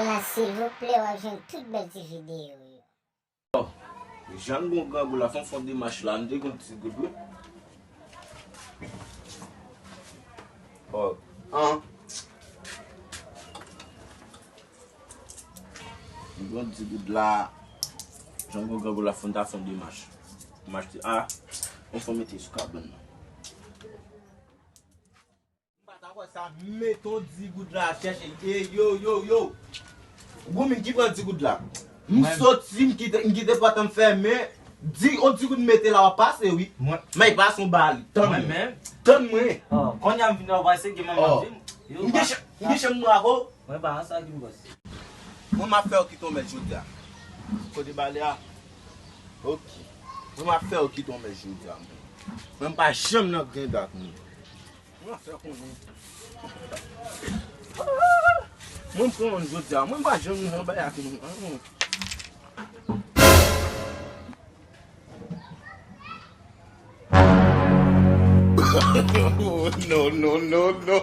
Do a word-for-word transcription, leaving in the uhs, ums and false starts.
Silvouplè, w ap jwenn tout bèl ti videyo yo. Jan m gon grangou la, fè m fè yon demach la, m te gon ti goud wi. Oh, an. M gon ti goud la, jan m gon grangou la, fè m ta fè yon demach. Demach ti, a, yon fè m mete sou kabann nan. M pa ta kwè sa, mete yon di goud la chèche. E yo, yo, yo. Goumin ki pran di goud la. M soti, m kite, m kite pòt an fèmen. Di, yon di goud mete la w ap pase wi. Men pa son bali. Tann mwen. Tann mwen. Kounye a m vin wè w pase gen manman vin. M gen chan, m gen chan m bravo. Mwen pa an sa ki m pase. Mwen m ap fè w kite yon mèt jodi a. Kote bali a? Ok. Mwen m ap fè w kite yon mèt jodi a mwen. Mwen m pa janm nan grenda ak moun. Mwen fè konnen. Mwen pran yon jodi a, mwen pa janm nan bay ak nou. No, no, no, no.